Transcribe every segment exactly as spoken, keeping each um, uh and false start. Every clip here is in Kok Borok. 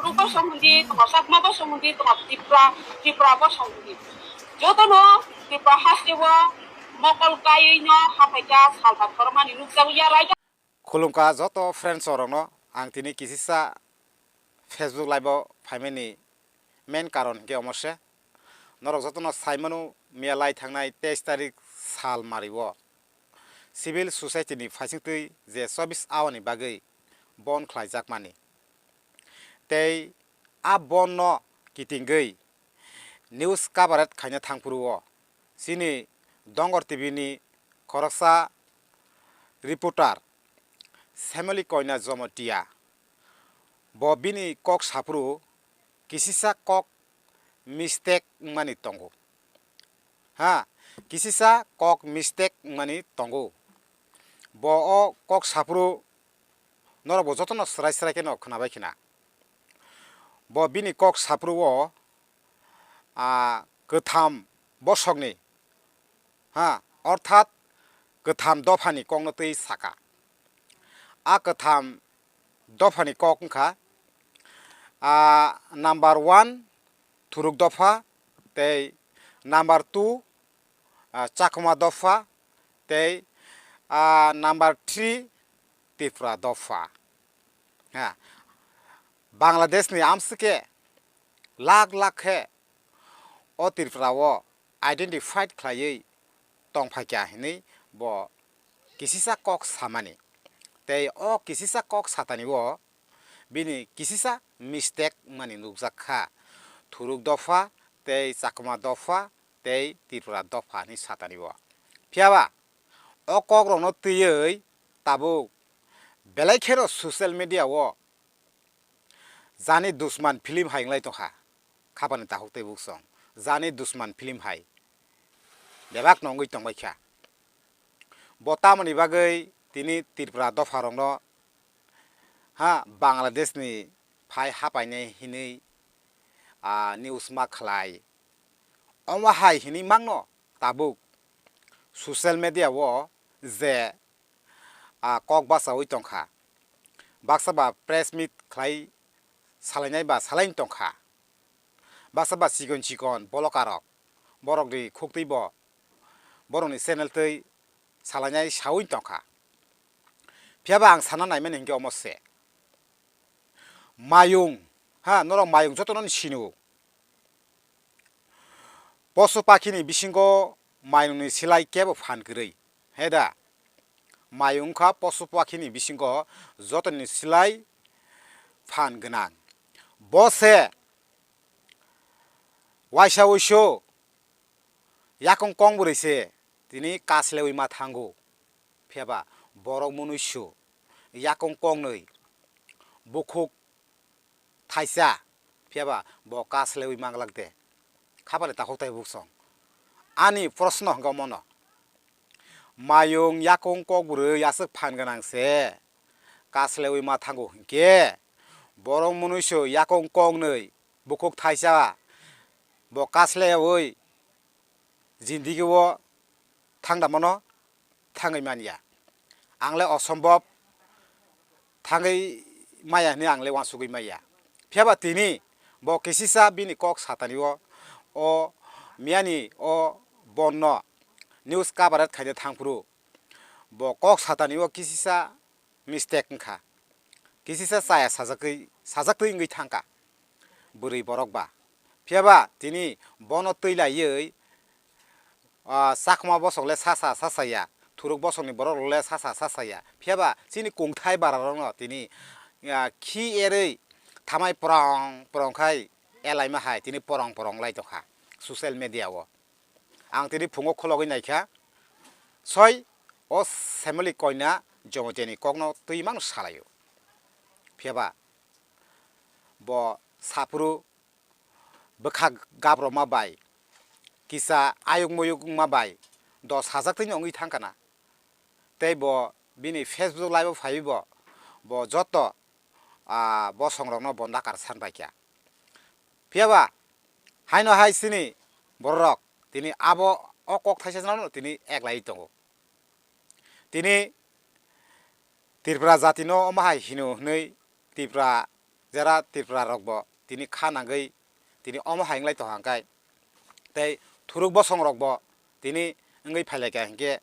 Bosong hindi, tongma Chakma bosong hindi, tongma Tripura, Tripura bosong hindi. Jotono Tripura hasteo mokol kaiwi no haphaikha salbat kormani nukjago ya raida. Khulumkha joto friends rokno, ang tini kisisa Facebook live o phaimani main karon hinkhe omo se. Norok jotono saimano miya lai thangnai teis tarik sal mario civil society ni phaisingtwi je chobbish hour ni bagwi bon khlaijakmani. Tei a bon no kitingwi news coverage khaina thangphuru o chini Dongor T V ni khoroksa reporter Semoli Koina Jomotia, bo bini kok saphuru kisisa kok mistake wngmani tongo. Ha, kisisa kok mistake wngmani tongo. Bo o kok saphuru norok bo jotono srai srai khe no khwnabai khna. Bo bini kok saphuru o, a, kwtham bosokni, ha, orthat kwtham dophani kokno twi saka. A kwtham dophani kok wngkha, a, number one Thuruk dopha, tei number two, a, Chakma dopha, tei, a, number three Tripura dopha. Ha, Bangladesh ni amsike lakh lakh khe o Tripura o identified khlaiwi tongphaikha hinwi bo kisisa kok samani. Tei o kisisa kok satani o bini kisisa mistake wngmani nukjak kha. Thuruk dopha tei Chakma dopha tei Tripura dopha hinwi satani o. Phiyaba o kokrokno twiwi tabuk belai kheno social media o Jani Dusman film hai wnglai tongkha. Khapani takhuk tei buksong. Jani Dusman film hai bebak no wngwi tongbai kha. Bo tamoni bagwi tini Tripura dopharokno, ha, Bangladesh ni phai hapainai hinwi, a, news ma khlai. Omo hai hinwi mangno tabuk social media o je, a, kok bachaui tongkha. Baksa ba press meet khlai salainai ba salaini tongkha. Baksa ba chikon chikon bolokarok borokni khuktwi bo borokni channel twi salainai saui tongkha. Phiyaba ang sana naimani hinkhe omo se. Mayung, ha, norok mayung jotono sinu. Posu pakhini bisingo mayungni silai kebo phan kwrwi. He da? Mayung wngkha posu pakhini bisingo jotoni silai phan gwnang. Bo se waisa wuisu yakung kong bwrwi se tini kaslewi ma thango. Phiyaba borok munuisu yakung kongnwi bukhuk thaisa, phiyaba bo kaslewi manglak de? Khapani takhuk tai buksong. Ani proshno hwnkha mono. Mayung yakung kokbwrwi aswk phan gwnang se kaslewi ma thango hinkhe, borok munuisu yakung kongnwi bukhuk thaisa bo kasleyawi jindigi o thangda mano thangwi manya. Ang le osombob thangwi maya hinwi ang le uansugwi maya. Phiyaba tini bo kisisa bini kok satani o, o miyani o bonno news coverage khaina thangphuru bo kok satani o kisisa mistake wngkha. Kisisa chaya sajagwi, sajaktwi wngwi thangkha bwrwi borok ba. Phiyaba tini bono twi laiwi, ah, Chakma bosok le sasa sasaya, Thuruk bosokni borok le sasa sasaya. Phiyaba chini kungthai bararokno tini, ah, khi erwi thamai porong porong khai elaima hai tini porong porong lai tongkha social media o. Ang tini phungo khologwi naikha, soi o Semoli Koina Jomotiyani kokno twi mano salaio. Phiyaba bo saphuru bwkha gabroma bai, kisa ayuk muyuk wngma bai dos hajar twi wngwi thangkana. Tei bo bini Facebook live o phaiwi bo, bo joto, ah, bosongrokno bo nakar san bai kha. Phiyaba haino hai chini bororok tini abo o kok thaisa no tini eklai tongo. Tini Tripura jatino omo hai hino hwnwi Tripura jera Tripura rok bo tini kha nangwi tini omo hai wnglai tongkha hwnkhe, tei thuruk bosong rok bo tini wngwi phailaikha hinkhe,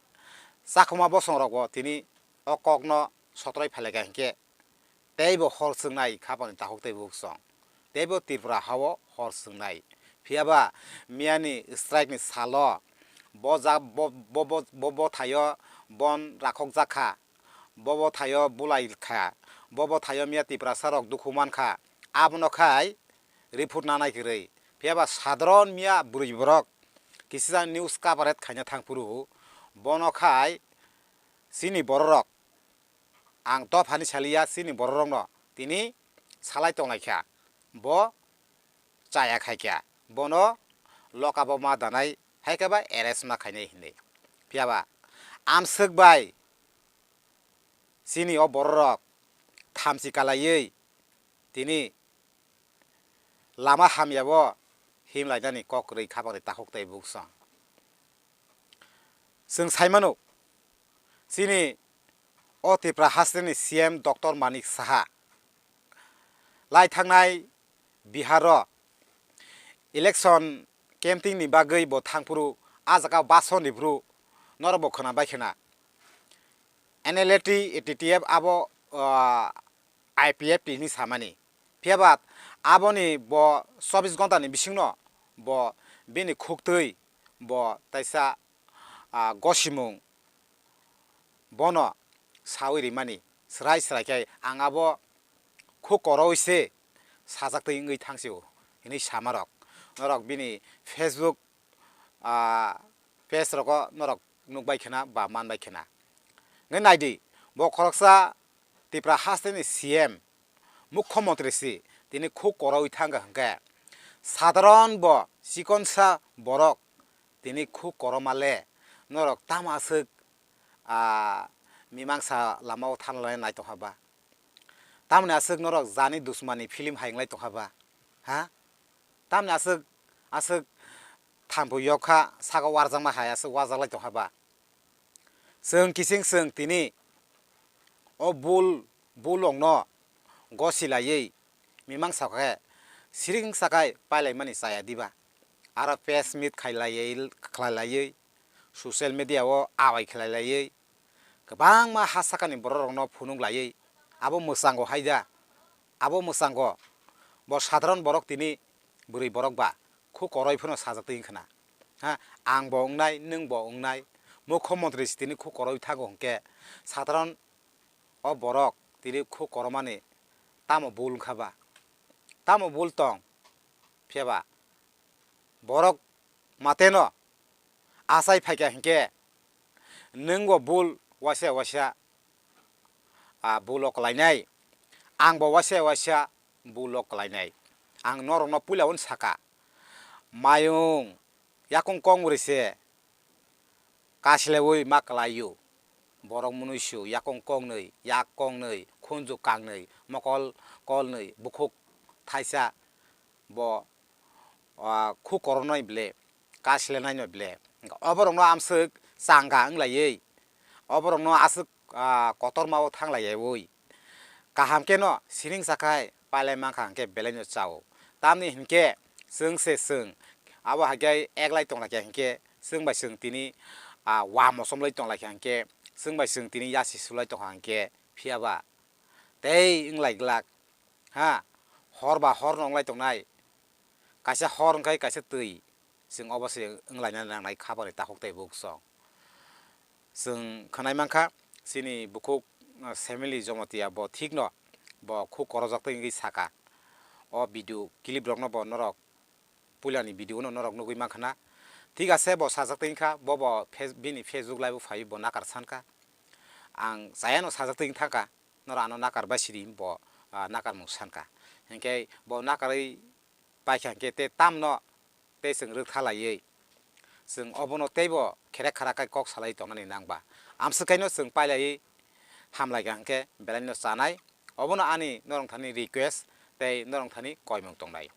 chakhuma bosong rok bo tini o kokno sotroi phailaikha hinkhe, teibo hor chwngnai khapangni takhuk tei bukhuk song, teibo Tripura hao hor chwngnai. Phiyaba miyani strike ni salo bo ja-, bo, bo, bo, bo, bo thaio bon rakhok jakha, bo bo thaio bulai kha, bo bo thaio miya Tiprasa rok dukhu mankha, abono khai report nanai kwrwi. Phiyaba sadharon miya bwrwi borok kisa news coverage khaina thangphuru bono khai chini bororok, ang dophani saliya, chini bororokno tini salai tonglaikha, bo chaya khaikha, bono lokabo ma danai, haikhe ba arrest ma khainai hinwi. Phiyaba amswk bai chini o bororok thamchi kalaiwi tini lama hamyabo himlainani kok kwrwi khapangni takhuk tei bukhuk song. Chwng sai mano, chini o Tripura hasteni C M Doctor Manik Saha lai thangnai Biharo election campaign ni bagwi bo thangphuru, ah jaga basoni phuru norok bo khwna bai khwna N L A T, A T T F abo, ah, I P F T hinwi samani. Phiyaba aboni bo chobbish ghonta ni bisingno bo bini khuktwi bo taisa, ah, gosimung bono sawi rimani, srai srai khe ang abo khuk korowi se sajak twi wngwi thang sio hinwi samarok. Norok bini Facebook, ah, page rogo norok nukbai khena ba manbai khena. Ngai naidi, bo khoroksa Tripura hasteni C M, Mukhyamantri si tini khuk korowi thangkha hwnkhe, sadharon bo chikonsa borok tini khuk koroma le norok tamo aswk, ah, mimangsa lamao thanglai naitongkha ba? Tamoni aswk norok jani dusmani film hai wnglai tongkha ba? Ha? Tamoni aswk, aswk thampui yok kha, saka warjakma hai aswk warjaklai tongkha ba? Chwng kiching chwng tini o bul, bul rokno gosi laiwi mimang sakhe siring sakai pailaimani chaya diba? Aro press meet khailaiwi, khlailaiwi, social media o abai khlailaiwi kwbangma ha sakani borok rokno phunuk laiwi abo mwchango hai da, abo mwchango bo sadharon borok tini bwrwi borok ba khuk koroi phano sajak twi wngkha na. Ha, ang bo wngnai, nwng bo wngnai, Mukhyamantri si tini khuk koroi thango hwnkhe, sadharon o borok tini khuk koromani tamo bul wngkha ba? Tamo bul tong? Phiyaba borok mateno achai phaikha hinkhe, nwng bo bul waisa waisa, ah, bul o kwlainai, ang bo waisa waisa bul o kwlainai. Ang norokno puila wan saka, mayung yakung kong ri se kasleui ma kwlaio. Borok mwnwi su yakung kongnwi, yak kongnwi, khunju kangnwi, mokol kolnwi, bukhuk thaisa, bo, ah, khuk koronai ble, kaslenai no ble. Oborokno amswk changa wnglaiwi, oborokno aswk, ah, kotorma o thanglaiwi kaham khe no siring sakhai pailai mankha hwnkhe belai no chao. Tamni hinkhe chwng se chwng abo haikhe eklai tonglaikha hinkhe, chwng bai chwng tini, ah, wa mochomlai tonglaikha hinkhe, chwng bai chwng tini yasi sulai tongkha hinkhe, phiyaba tei wnglai glak, ha, hor ba hor no wnglai tongnai, kaisa hor wngkhai kaisa twi, chwng obo se wnglaina nangnai khabani takhuk tei bukhuk song. Chwng khwnai mankha, chini bukhuk, ah, family Jomotia bo thikno bo khuk korojak twi wngwi saka. O video clip rokno bo norok puilani video no norok nugwi mankha na. Thik ase, bo sajak twi wngkha, bo bo face-, bini Facebook live o phaiwi bo nakar sankha. Ang chayano sajak twi wngthangkha, norok ano nakar bai sidi bo, ah, nakarmung sankha. Hinkhe bo nakarwi paikha hinkhe tei tamno tei chwng rwktha laiwi chwng obono teibo kherek khara khai kok salai tongnani nangba. Amswk kaino chwng pailaiwi hamlaikha hinkhe belaino chanai. Obono ani norok thani request tei norok thani koimung tongnai.